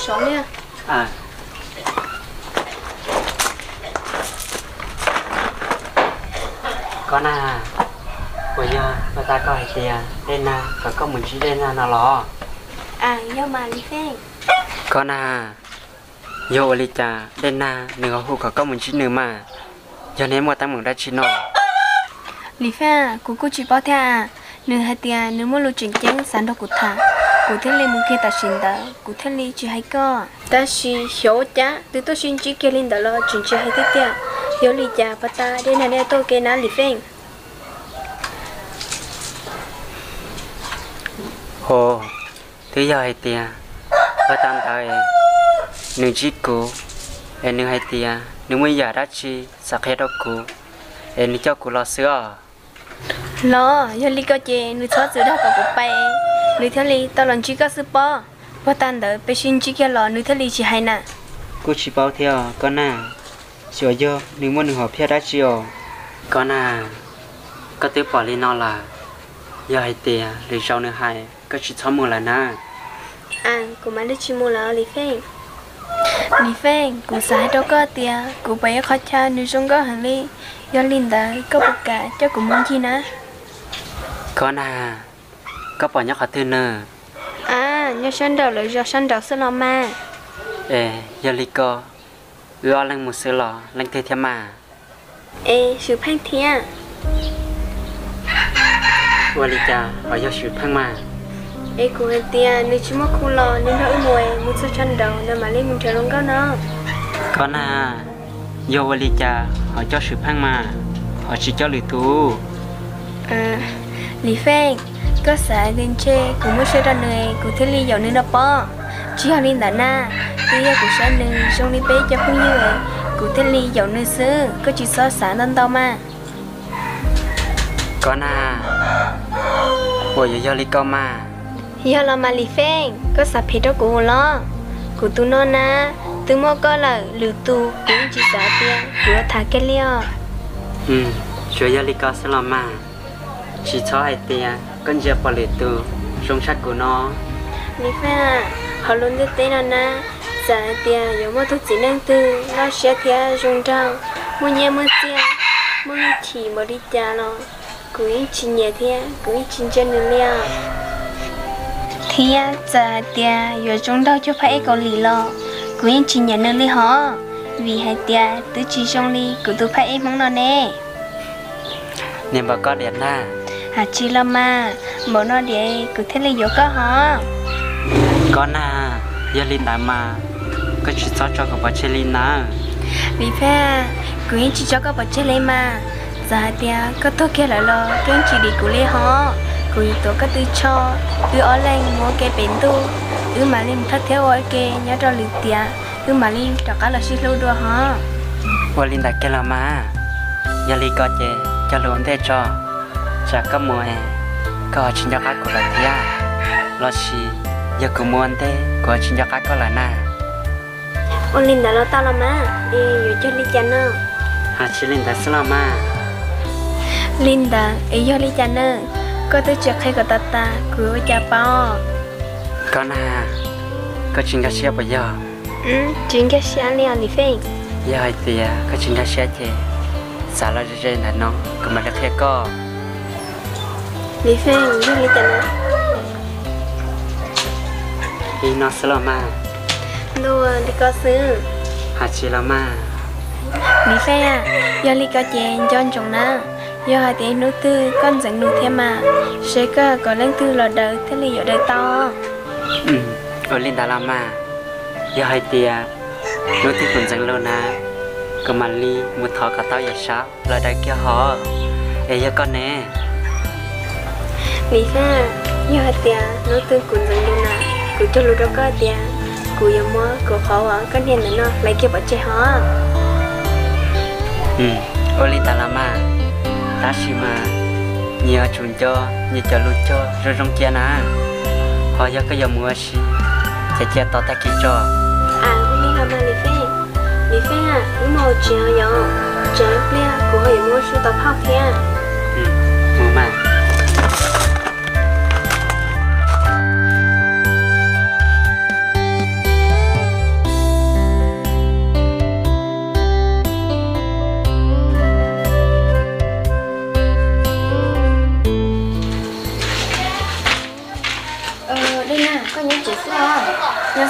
Sov liag. Koj na, puas yog pas tas koj hais tias Dej Nag kom koj mus ntsib Dej Nag no los? Yog mas Lis Feej. Koj na, yog ua li cas Dej Nag nws ho hu kom koj mus ntsib nws mas? Yog neb muaj teeb meem dab tsi no? Lis Feej, kuv kuj tsis paub thiab. Nws hais tias nws muaj lus tseem ceeb xav nrog kuv tham, kuv thiaj li mus kiag tam sim ntawd, kuv thiaj li tsis hais koj. Tab sis xyov ua cas twb tuaj sib ntsib kiag li ntawd los tseem tsis hais thiab tiag. Yog li cas pas tas Dej Nag neb tuaj ua ke na Lis Feej? Os, twb yog hais tias pas tas ntawd nws ntsib kuv, es nws hais tias nws muaj ib yam dab tsi xav qhia rau kuv, es nws coj kuv los xwb os. Los yog li ko ces nws txhob txwm dag kom kuv pais, nws thiaj li tau los ntsib koj xwb pob. Pas tas ntawd peb sib ntsib kiag los nws thiaj li tsis hais na. Kuj tsis paub thiab os koj na, xyov yog nws muaj nws hom phiaj dab tsi os. Koj na, koj twb pom li no lawm, yog hais tias lwm zaus nws hais koj tsis txhob mus lawm na. Kuv mam li tsis mus lawm Lis Feej. Lis Feej, kuv xav hais rau koj tias kuv pom ib qhov chaw nws zoo nkauj heev li, yog li ntawd koj puas kam coj kuv mus ncig na? Koj na, koj pom nyob qhov twg na? Nyob sab nraum lawv zos sab nraud xwb los mas. Es yog li ko, wb ob leeg mus xwb los leej twg thiab mas? Es Swm Pheej thiab. Ua li cas ho yog Swm Pheej mas? Es kuv hais tias nws tsis muaj khu los nws nrog wb mus, mus txog sab nraud nws mam li mus nrhiav hluas nkauj no. Koj na, yog ua li cas ho coj Swm Pheej mas, ho tsis coj lwm tus? Lis Feej, koj xav tias ntshe kuv muaj siab rau nws kuv thiaj li yaum nws no pob. Tsis yog li ntawd na, twb yog kuv saib nws zoo li peb cov phooj ywg, kuv thiaj li yaum nws xwb, koj tsis txhob xav ntau ntau mas. Koj na, puas yuav yog li ko mas? Yog los mas Lis Feej, koj xav phem rau kuv los? Kuv tus no na, twb muaj koj lawm lwm tus kuv yeej tsis xav tias kuv yuav tham kiag li os. Tsuas yog li ko xwb los mas, tsis txhob hais tias koj ntsia pom lwm tus zoo tshaj kuv no. Lis Feej, hauv lub ntiaj teb no na, txawm hais tias yuav muaj tus txiv neej twg loj siab thiab zoo nraug, muaj nyiaj muaj txiaj, muaj hwj chim npaum li cas los kuv yeej tsis nyiam thiab kuv yeej tsis ntsia nws li os. Thiab txawm hais tias yuav zoo nraug cuag phab eb Kaus Lim los kuv yeej tsis nyiam nws li hos, vim hais tias twb tsis zoo li kuv tus phab eb Hmoob no ne. Niag npaum koj diam na. Hais tsis los mas, npaum no diam kuv thiaj li yuav koj hos. Koj na, yog li ntawd mas koj tsis txhob tso kuv pov tseg li nawb. Lis Feej, kuv yeej tsis tso koj pov tseg li mas. Txawm hais tias koj tuag kiag lawm los koj yeej tsis dim kuv li hos. Kuv yuav tuav koj tw tsho, wb ob leeg mus ua ke pem ntuj, wb mam li mus thawj thiab ua ke nyob rau lwm tiam, wb mam li rov qab los sib hlub dua hos. Ua li ntawd kiag los mas, yog li ko ces cog lus ua ntej tso, tsam koj mus es koj ho tsis nco qab kuv lawm thiab, los sis yog kuv mus ua ntej kuv ho tsis nco qab koj lawm na. Ua li ntawd los tau los mas, es yuav cog li cas no? Hais tsis li ntawd xwb los mas. Li ntawd es yog li cas na? Koj twb tsis qhia kom tas tas kuv ua cas paub? Koj na, koj tsis nkag siab puas yog? Tsis nkag siab li os Lis Feej. Yog hais tias koj tsis nkag siab ces xav los ze ze ntawm no kuv mam li qhia koj. Lis Feej, yog li cas na? Li no xwb los mas. Ntuj, li ko xwb. Hais tsis los mas. Lis Feej, yog li ko ces nco ntsoov na, yog hais tias hnub twg koj ntxeev nws thiab mas, seb koj kom leej twg los daws thiaj li yuav daws tau. Ua li ntawd los mas, yog hais tias hnub twg kuv ntxeev nws na, kuv mam li mus thov kom tau Yawm Saub los daws kiag hos. Es yog koj ne? Lis Feej, yog hais tias hnub twg kuv ntxeev nws na, kuv cog lus rau koj tias kuv yuav muab kuv qhov uas koj hnia ntawm no hlais kiag pov tseg hos. Ua li ntawd los mas, tab sis mas nyias yuav tsum nco nyias cov lus cog zoo zoo cia na. Ho yog koj yuav mus ua si ces cia tos tag kis tso. Ua li los mas Lis Feej. Lis Feej, wb mus tsev os yom, tsam ib pliag kuv ho yuav mus ua su tau phauj thiab. Mus mas.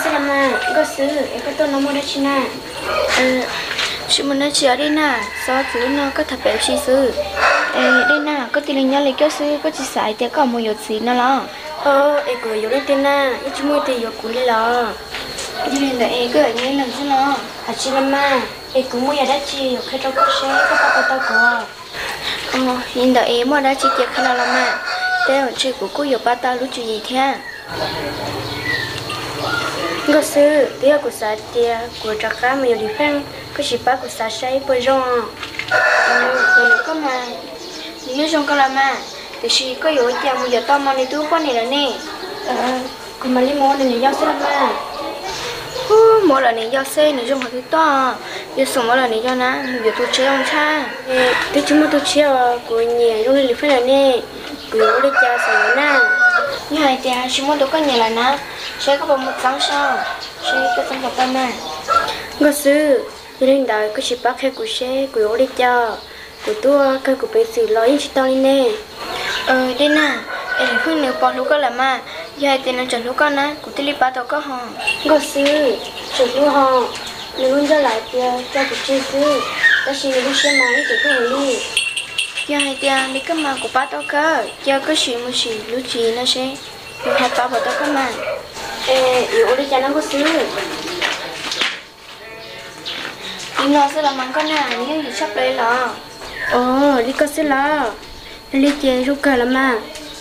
Xwb los mas, Nkauj Xwb, es koj tuaj no muaj dab tsi na? Tsis muaj dab tsi os Dej Nag, xyov txog lub no koj tham pem ua si xwb. Es Dej Nag, koj cia li nyob li koj xwb, koj tsis xav hais tias koj mus yuav txiv no los? Es kuv yuav leej twg na, yeej tsis muaj leej twg yuav kuv li los. Yog li ntawd es koj yuav nyob ib leeg xwb los? Hais tsis los mas, es kuv muaj yam dab tsi yuav qhia rau koj seb koj pab puas tau kuv. Li ntawd es muaj dab tsi cia qhia los los mas, tej zaum ntshe kuv kuj yuav pab tau lub tswv yim thiab. Nkauj Xwb, twb yog kuv xav tias kuv rov qab mus yuav Lis Feej, koj sim pab kuv xav saib puas zoo. Kuv nws koj mas, nws yeej zoo kawg los mas, tiam sis koj yuav ua cas mus yuav tau Mos Lis tub poj niam lawm ne? Kuv mam li mus ua lawv niam yau xwb los mas. Mus ua lawv niam yau xwb nws zoo qhov twg tuaj? Yuav xub mus ua lawv niam yau na, mus yuav tus tshiab zoo tshaj. Twb tsis muaj tus tshiab os, kuv nyiam zoo li Lis Feej lawm ne, kuv yuav ua li cas xav yuav na? Yog hais tias tsis muaj tus koj nyiam lawm na, saib koj puas mus txeeb saib, saib koj txeeb puas tau mas. Nkauj Xwb, yog li ntawd koj sim pab qhia kuv seb kuv yuav ua li cas, kuv tuaj kawg kuv peev xwm los yeej tsis tau li ne. Dej Nag, es Lis Feej nws puas hlub koj lawm mas, yog hais tias nws tseem hlub koj na kuv thiaj li pab tau koj ho. Nkauj Xwb, tseem hlub ho, nws lub ncauj lam hais tias tso kuv tseg xwb, tab sis nws lub siab mas yeej tseem hlub kuv li. Yog hais tias li koj mas kuv pab tau kawg, cia koj sim mus sim lub tswv yim no seb nws ho pab puas tau koj mas. Es yuav ua li cas no Nkauj Xwb? Li no xwb los mas Nkauj Nag, nws yooj yim tshaj plaws li los? Os, li ko xwb los? Yog li ces zoo kawg los mas.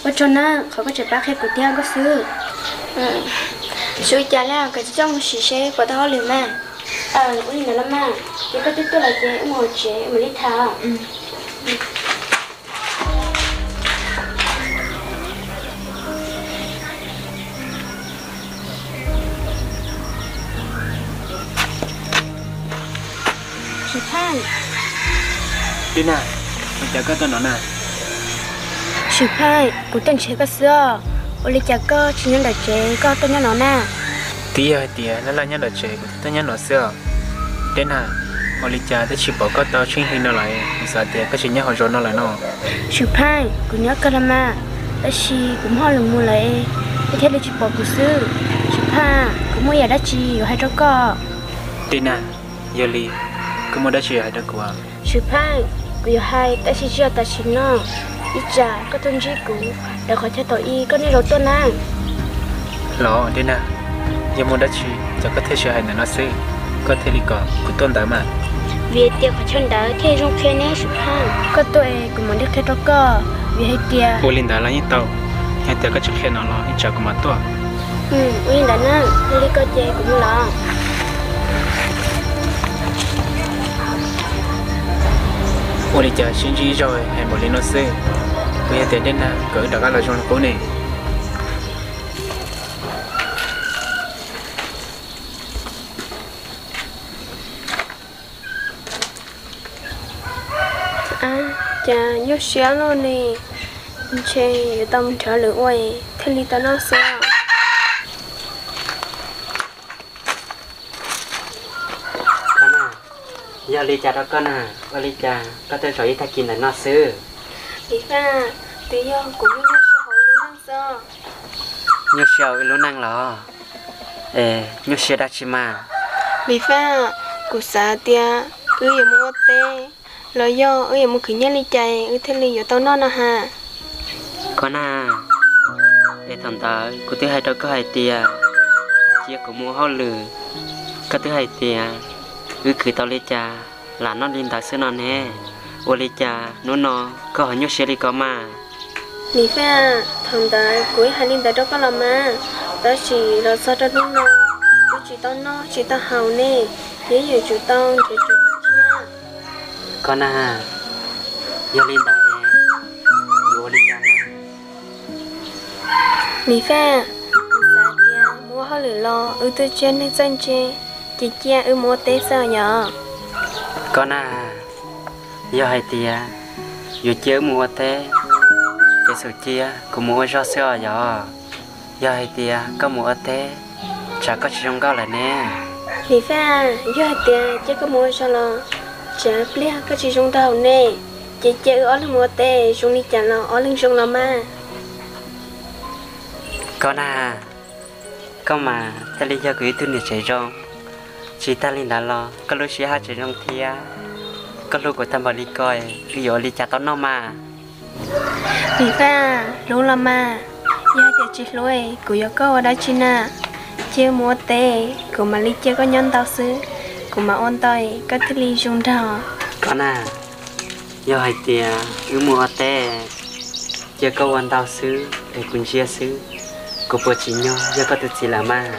Ua tsaug nawb qhov koj tseem pab qhia kuv thiab Nkauj Xwb. Tsis ua cas li, koj cia li coj mus sim seb puas tau hauj lwm mas. Ua li ntawd los mas, ces koj twb tuaj lawm ces wb mus hauv tsev mam li tham. Sim Phaij. Dej Nag, ua cas koj tuaj no na? Sim Phaij, kuv tuaj nrhiav koj xwb os. Ua li cas koj tsis nyob nram tsev koj tuaj nyob no na? Twb yog hais tias laj laj nyob nram tsev kuv thiaj tuaj nyob no xwb os. Dej Nag, ua li cas twb tsis pom koj tau tsheej hli no lawm, kuv xav tias koj tsis nyob hauv zos no lawm no. Sim Phaij, kuv nyob kawg los mas, tab sis kuv muaj hauj lwm mus lawm, koj thiaj li tsis pom kuv xwb. Sim Phaij, kuv muaj yam dab tsi yuav hais rau koj. Dej Nag, yog li koj muaj dab tsi yuav hais rau kuv? Sim Phaij, kuv yuav hais tab sis tsis yog tam sim no, ib tsam koj tuaj ntsib kuv rau qhov chaw thaum ub koj niaj zaus tuaj na. Los Dej Nag, yog muaj dab tsi ces koj thiaj tsis hais ntawm no xwb, koj thiaj li kom kuv tuaj ntawd mas. Vim hais tias qhov chaw ntawd thiaj zoo qhia ne Sim Phaij. Koj tuaj es kuv mam li qhia rau koj, vim hais tias. Ua li ntawd los yeej tau, yog tias koj tsis qhia no los ib tsam kuv mam tuaj. Ua li ntawd na, yog li ko ces kuv mus los. Ua li cas sib ntsib ib zaug hais npaum li no xwb, puas yog tias Dej Nag kom wb rov qab los zoo li qub ne? Ab, cas nyuaj siab luaj li, ntshe yuav tau mus nrhiav lwm ua thiaj li tau noj xwb. Koj na, yog li cas rau koj na, ua li cas koj tuaj zaum ib tag kis ntawm no xwb? Lis Faj, twb yog kuv nyuaj nyuaj siab hauv wb lub neej xwb. Nyuaj siab hauv wb lub neej los? Es nyuaj siab dab tsi mas? Lis Faj, kuv xav tias wb yuav mus ua teb, los yog wb yuav mus khwv nyiaj li cas wb thiaj li yuav tau noj no has. Koj na, es thaum ntawd kuv twb hais rau koj hais tias cia kuv mus ua hauj lwm, koj twb hais tias wb khwv tau li cas lam noj li ntawd xwb no ne. Ua li cas hnub no koj ho nyuaj siab li ko mas? Lis Faj, thaum ntawd kuv yeej hais li ntawd rau koj los mas, tab sis los txog rau hnub no wb tsis tau noj tsis tau haus ne, ces yuav tsum tau nrhiav tswv yim thiab. Koj na, yog li ntawd es yuav ua li cas na? Lis Faj, kuv xav tias mus ua hauj lwm los wb twb tsiab neeg txawj ntse, ces cia wb mus ua teb xwb yom. Koj na, yog hais tias yuav cia wb mus ua teb, ces xum cia kuv mus ua zog xwb os yom. Yog hais tias koj mus ua teb, tsam koj tsis zoo nkauj lawm ne. Lis Faj, yog hais tias cia koj mus ua zog los tsam pliag koj tsis zoo ntau ne, ces cia wb ob leeg mus ua teb zoo li cas los ob leeg zoo los mas. Koj na, koj mas Tsis tas li yog kuv ib tug niam tsev zoo, tsis tas li ntawd los koj lub siab haj tseem zoo thiab. Koj hlub kuv tag npaum li ko, wb yuav ua li cas tau noj mas? Lis Faj, hlub los mas, yog hais tias tsis hlub kuv yuav koj ua dab tsi na? Cia mus ua teb, kuv mam li cia koj nyob ntau xwb, kuv mam ua ntau koj thiaj li zoo nraug. Koj na, yog hais tias wb mus ua teb, cia koj ua ntau xwb es kuv ntsia xwb, kuv puas tsim nyog yog koj tus txiv lawm mas?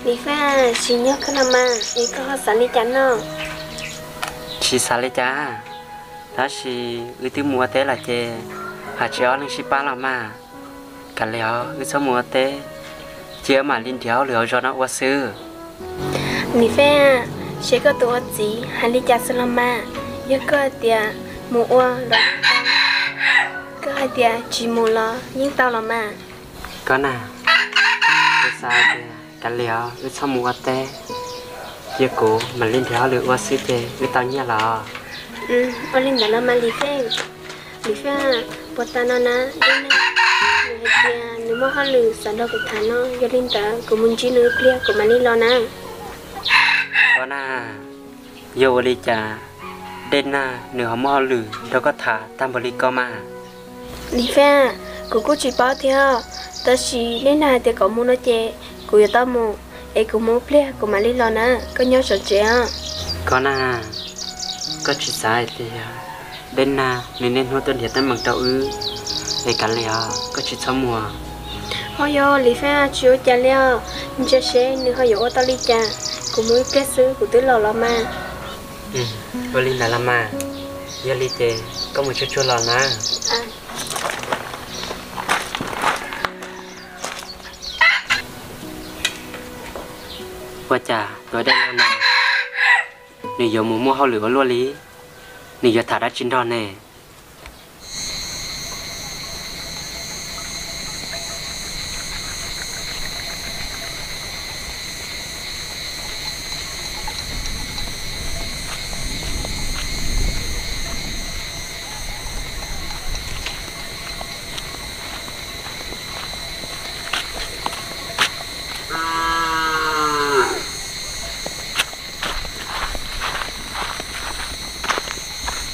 Lis Faj, tsim nyog kawg los mas, es koj ho xav li cas no? Tsis xav li cas, tab sis wb twb mus ua teb lawm ces hais tsis ob leeg sib pab los mas. Kav liam os, wb txhob mus ua teb, cia wb mam li nrhiav hauj lwm hauv zos no ua xwb. Lis Faj, seb koj tus ua txiv hais li cas xwb los mas, yog koj hais tias mus ua los yeej tau, koj hais tias tsis mus los yeej tau los mas. Koj na, kuv xav tias kav liam os, wb txhob mus ua teb, cia kuv mam li nrhiav hauj lwm ua xwb ces wb tau nyiaj los. Ua li ntawd los mas Lis Faj. Lis Faj, puas tas no na, Dej Nag nws hais tias nws muaj hauj lwm xav nrog kuv tham no, yog li ntawd kuv mus ntsib nws ib pliag kuv mam li los na. Koj na, yog ua li cas Dej Nag nws ho muaj hauj lwm nrog koj tham tag npaum li ko mas? Lis Faj, kuv kuj tsis paub thiab, tab sis Dej Nag hais tias kom mus no ces kuv yuav tau mus, es kuv mus ib pliag kuv mam li los na, koj nyob tsev os. Koj na, koj tsis xav hais tias Dej Nag nws niaj hnub tuaj nrhiav teeb meem rau wb, es kav liam os, koj tsis txhob mus. Ho yog Lis Faj, tsis ua cas li os, ntsia seb nws ho yuav ua tau li cas, kuv mus ib pliag xwb kuv twb los los mas. Ua li ntawd los mas, yog li ces koj mus tsuag tsuag los na. Ua cas tus Dej Nag no nws yuav mus muaj hauj lwm ua luaj li, nws yuav tham dab tsi nrog ne?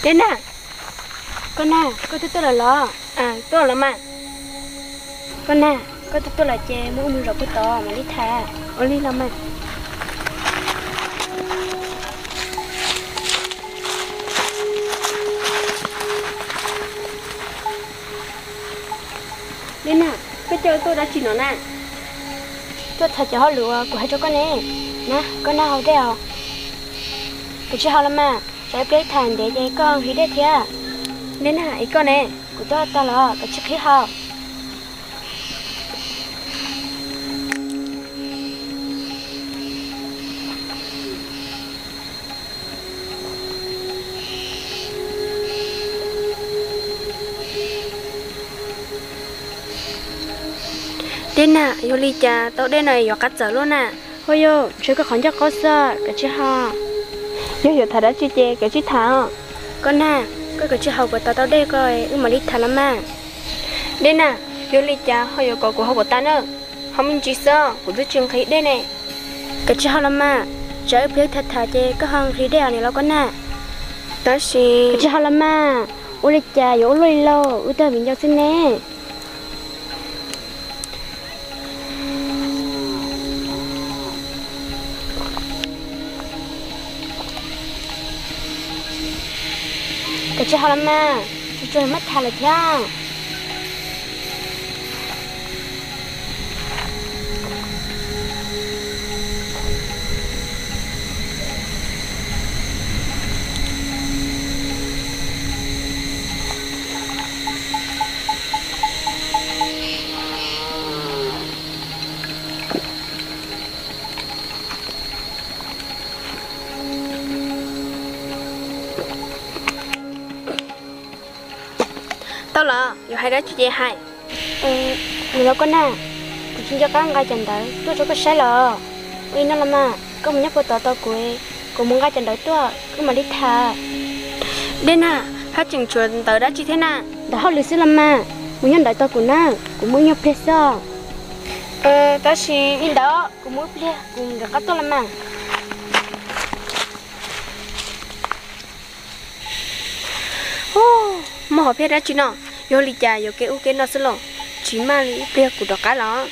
Dej Nag, koj na, koj twb tuaj lawm los? Tuaj los mas. Koj na, koj twb tuaj lawm ces muab ua mus zaum puag tod mam li tham. Ua li los mas. Dej Nag, koj coj tuaj dab tsi no na? Tuaj tham cov hauj lwm uas kuv hais rau koj ne. Na, koj noj hau dej os. Kav tsij haus los mas, tsam ib pliag tham ntev ces koj nqhis dej thiab. Dej Nag, es koj ne? Kuv tuaj tag los, kav tsij qhib haus. Dej Nag, yog li cas tau dej no yuav qab txawm luaj na? Ho yog, ntshe koj qhov ncauj qaub xwb, kav tsij haus. Yog yuav tham dab tsi ces kav tsij tham. Koj Nag, koj kav tsij haus kom tau tau dej ko wb mam li tham los mas. Dej Nag, yog li cas ho yuav kom kuv haus kom tas na? Haus me ntsis xwb, kuv twb tsis nqhis dej ne. Kav tsij haus los mas, tsam ib pliag tham tham ces koj ho nqhis dej os niam laus Koj Nag. Tab sis kav tsij haus los mas, ua li cas yuav ua luaj li lauj, wb twb viv ncaus xwb ne. Kav tsij haus los mas, tsuag tsuag muab tham lawm thiab. Tau los, yuav hais dab tsi ces hais. Niam laus Koj Nag, kuv tsis nco qab nqa cov ntawv tuaj rau koj saib los. Ua li no los mas, koj mus nyob puag tod tos kuv, kuv mus nqa cov ntawv tuaj wb mam li tham. Dej Nag, haj tseem tshuav ntawv dab tsi thiab na? Ntawv hauj lwm xwb los mas, mus nyob ntawd tos kuv na, kuv mus ib nyuag pliag xwb. Tab sis li ntawd kuv mus ib pliag kuv rov qab tuaj los mas. Muaj hom phiaj dab tsi no? Yog li cas yuav kev ub kev no xwb los? Tsis maj li, ib pliag kuv rov qab los.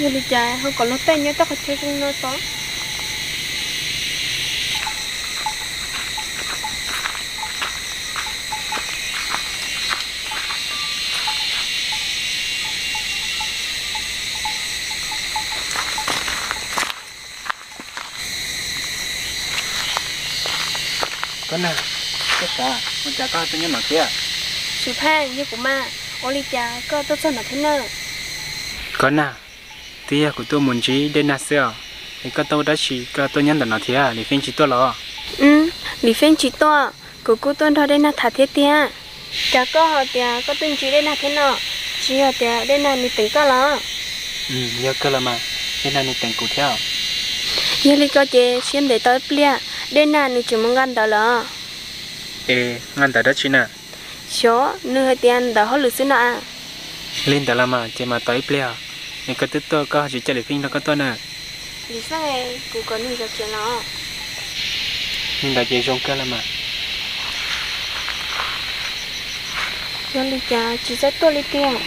Yog li cas ho kom luag tej nyob tej qhov chaw zoo no tod? Koj nag, koj sav, ua cas koj tuaj nyob no thiab? Xwm Pheej, yog kuv mas, ua li cas koj tuaj txog no thiab na? Koj nag, twb yog kuv tuaj mus ntsib Dej Nag xwb os, es koj tuaj ua dab tsi koj tuaj nyob ntawm no thiab, Lis Feej tsis tuaj los? Lis Feej tsis tuaj, kuv kuj tuaj nrog Dej Nag tham thiab tiag. Cas koj hais tias koj tuaj ntsib Dej Nag thiab no, tsis yog tias Dej Nag nws teem koj los? Yog kawg los mas, Dej Nag nws teem kuv thiab. Yog li ko ces siab ntev tau ib pliag, Dej Nag nws tseem mus nqa ntawv lawm. Es nqa ntawv dab tsi na? Xyov, nws hais tias ntawv hauj lwm xwb no a. Li ntawd los mas ces mas tos ib pliag, es koj twb tuaj koj tsis coj Lis Feej nrog koj tuaj na. Lis Feej, kuv kom nws zov tsev los. Li ntawd ces zoo kawg los mas. Yog li cas tsis txawj tuaj li tiag?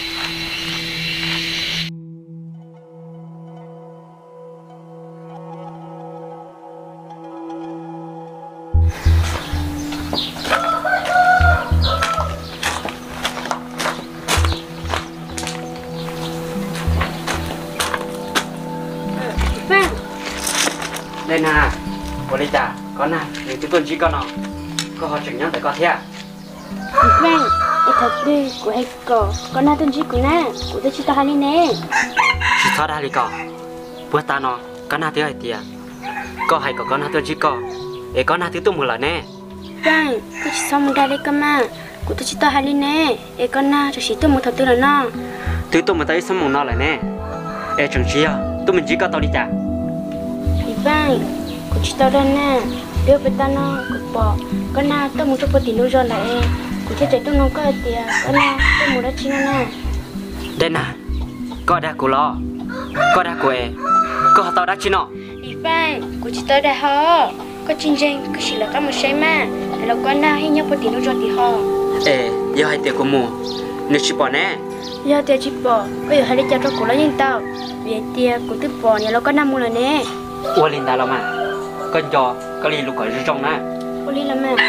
Dej Nag, ua li cas koj nag nws twb tuaj ntsib koj no, koj ho tseem nyob ntawm koj thiab? Lis Feej, es thaum twg kuv hais kom koj nag tuaj ntsib kuv na, kuv twb tsis tau hais li ne. Tsis txhob dag li ko, puag ta no koj nag twb hais tias koj hais kom koj nag tuaj ntsib koj, es koj nag twb tuaj mus lawm ne. Feej, koj tsis txhob mus dag li ko mas, kuv twb tsis tau hais li ne, es koj nag tam sim tuaj mus thaum twg lawm no? Twb tuaj mus tau ib xuab moos no lawm ne, es tseem tsis yog tuaj mus ntsib koj tau li cas? Lis Feej, kuv tsis tau dag na, peb ua pem tag no kuv pom koj nag tuaj mus rau puag tim ntug zos lawm es kuv thiaj tseem tuaj nug koj hais tias koj nag tuaj mus dab tsi no na. Dej Nag, koj dag kuv los? Koj dag kuv es koj ho tau dab tsi no? Lis Feej, kuv tsis tau dag ho, koj tsis ntseeg koj sim lawv qab mus saib mas, los koj nag yeej nyob puag tim ntug zos tim ho. Es yog hais tias kuv mus, nws tsis pom ne? Yog tias tsis pom koj yuav hais li cas rau kuv los yeej tau, vim hais tias kuv twb pom niam laus koj nag mus lawm ne. Ua li ntawd los mas, koj nco koj li lus kom zoo zoo na. Ua li los mas.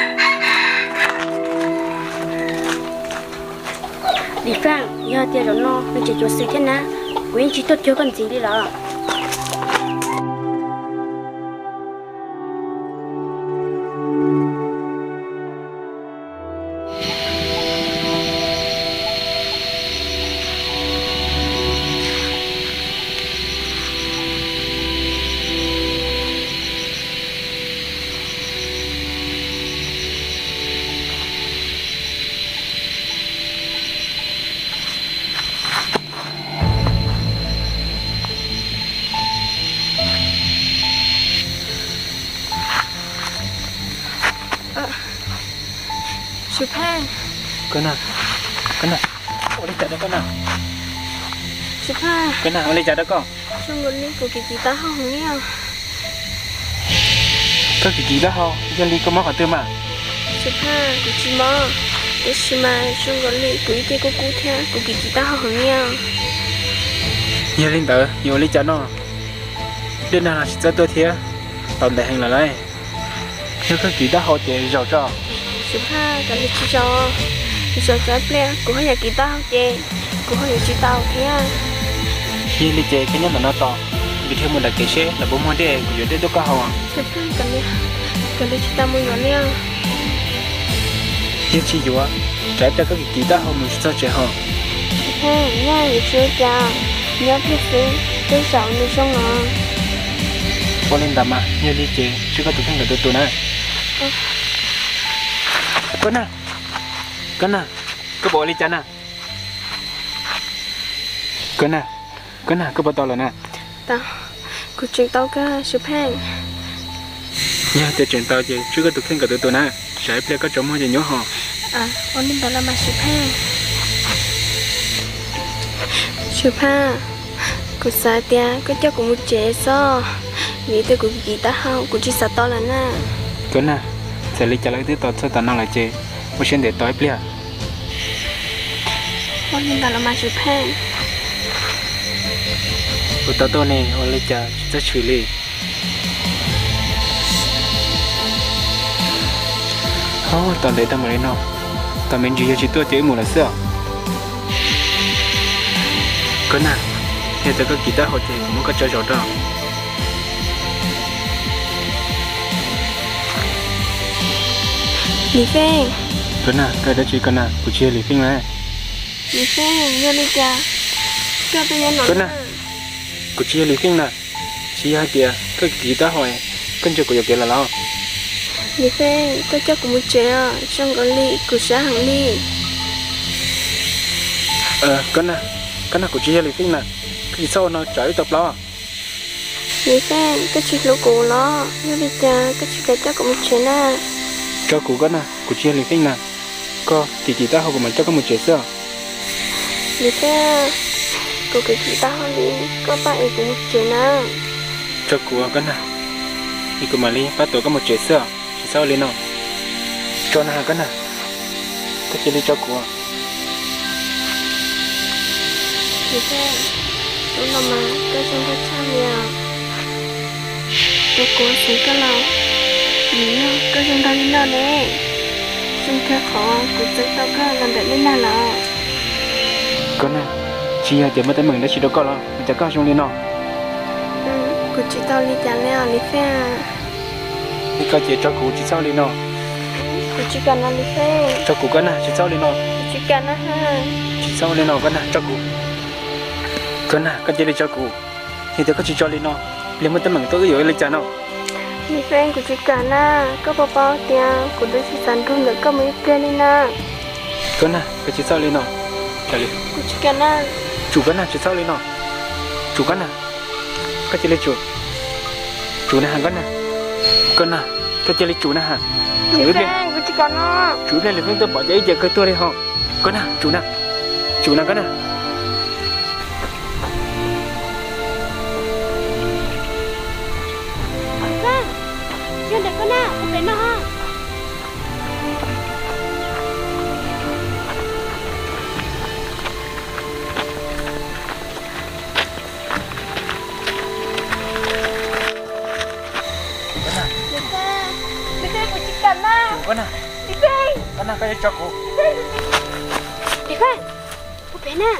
Lis Feej, yog tias zaum no nws tseem cuav xwm thiab na, kuv yeej tsis tuaj cuag koj ntxiv li lawm. Xwm Pheej. Koj nag, koj nag, ua li cas rau koj nag? Xwm Pheej. Koj nag, ua li cas rau koj? Zoo nkaus li kuv kiv kiv taub hau heev li os. Koj kiv kiv taub hau yog li koj mob qhov twg mas? Xwm Pheej, kuv tsis mob, tab sis mas zoo nkaus li kuv ib ce kub kub thiab kuv kiv kiv taub hau heev li os. Yog li ntawd yuav ua li cas no? Dej Nag los tsis txawj tuaj thiab, tau ntev heev lawm lauj. Yog koj kiv taub hau ces zaum tso. Xwm Pheej, kav liam tsis zaum, zaum tso ib pliag kuv ho yuav kiv taub hau ces kuv ho yuav tsis tau thiab. Yog li ces koj nyob ntawm no tos, kuv thiaj mus nram kev seb lawv puas muag dej kuv yuav dej tuaj koj haus. Xwm Pheej, kav liam, kav liam tsis tas mus yuav li os. Yog tsis yuav, tsam ib pliag koj kiv kiv taub hau mus tsis txog tsev ho. Xwm Pheej, nyob yuav tsis ua cas, nyob ib pliag xwb, tej zaum nws zoo os. Ua li ntawd mas, yog li ces tswj koj tus kheej kom tu tu na. Koj nag, koj nag, koj puas ua li cas na? Koj nag, koj nag, koj puas tau lawm na? Tau, kuv tseem tau kawg Xwm Pheej. Yog tias tseem tau ces tswb koj tus kheej kom tus tus na, tsam ib pliag koj tsaus muag ces nyuaj hos. Ua li ntawd los mas Swm Pheej. Swm Pheej, kuv xav tias koj coj kuv mus tsev xwb, vim tias kuv kiv taub hau kuv tsis xav tos lawm na. Koj na, txawm li cas los twb tos txog tav no lawm ces ua siab ntev tos ib pliag. Ua li ntawd los mas Swm Pheej. Kuv tos tuaj ne, ua li cas tsis txawj tshwm li. Ho tos ntev tau npaum li no, tos me ntsis yog tsis tuaj ces wb mus lawm xwb os. Koj na, yog tias koj kiv taub hau ces kuv muab koj tso zov rau. Lis Feej. Koj na, koj dab tsi koj na? Kuv tsis yog Lis Feej na. Lis Feej, yog li cas koj tuaj nyob no? Koj na, kuv tsis yog Lis Feej na. Tsis yog hais tias koj kiv taub hau, koj ntsia kuv yuam kev lawm los? Lis Feej, koj coj kuv mus tsev os, zoo nkaus li kuv sab heev li. Koj na, koj na, kuv tsis yog Lis Feej na, koj tsis txhob ua no tsam wb tau plaub. Lis Feej, koj tsis hlub kuv los? Yog li cas koj tsis kam coj kuv mus tsev na? Tso kuv koj na, kuv tsis yog Lis Feej na. Koj kiv kiv taub hau kuv mam coj koj mus tsev xwb os. Lis Feej, kuv kiv kiv taub hau li, koj pab ev kuv mus tsev na. Tso kuv koj na, es kuv mam li pab tuav koj mus tsev xwb os, tsis txhob ua li no. Tso na koj na, koj cia li tso kuv. Lis Feej, hnub no mas koj zoo nkauj tshaj li os. Rau kuv xeev koj los, vim yog koj zoo nraug li no ne, zoo thiab qhov kuv txeeb tau koj los ntawm nej nag lawm. Koj na, tsis yog tias muaj teeb meem dab tsi rau koj los ua cas koj zoo li no? Kuv tsis tau li cas li os Lis Feej. Li koj ces tso kuv, tsis txhob li no. Kuv tsis kam no Lis Feej. Tso kuv koj na, tsis txhob li no. Kuv tsis kam na. Tsis txhob li no koj na, tso kuv. Koj na, koj cia li tso kuv. Yog tias koj tsis tso li no, pliag muaj teeb meem tuaj wb yuav ua li cas no? Lis Feej, kuv tsis kam na, koj puas paub tias kuv twb tsis xav nrug ntawm koj mus ib pliag li na. Koj na, koj tsis txhob li no. Kuv tsis kam na. Tsum koj na, tsis txhob li no. Tsum koj na. Koj cia li tsum. Tsum na koj na. Koj na, koj cia li tsum na. Lis Feej, kuv tsis kam no. Tsum ib pliag Lis Feej tuaj pom ces ib ce kawg tuag li ho. Koj na, tsum na. Tsum na koj na. Lis Feej, yog ntawm koj na, ua pem no ho. Lis Feej, Lis Feej, kuv tsis kam na. Lis Feej, koj na, koj yuav tso kuv. Lis Feej, ua pem na.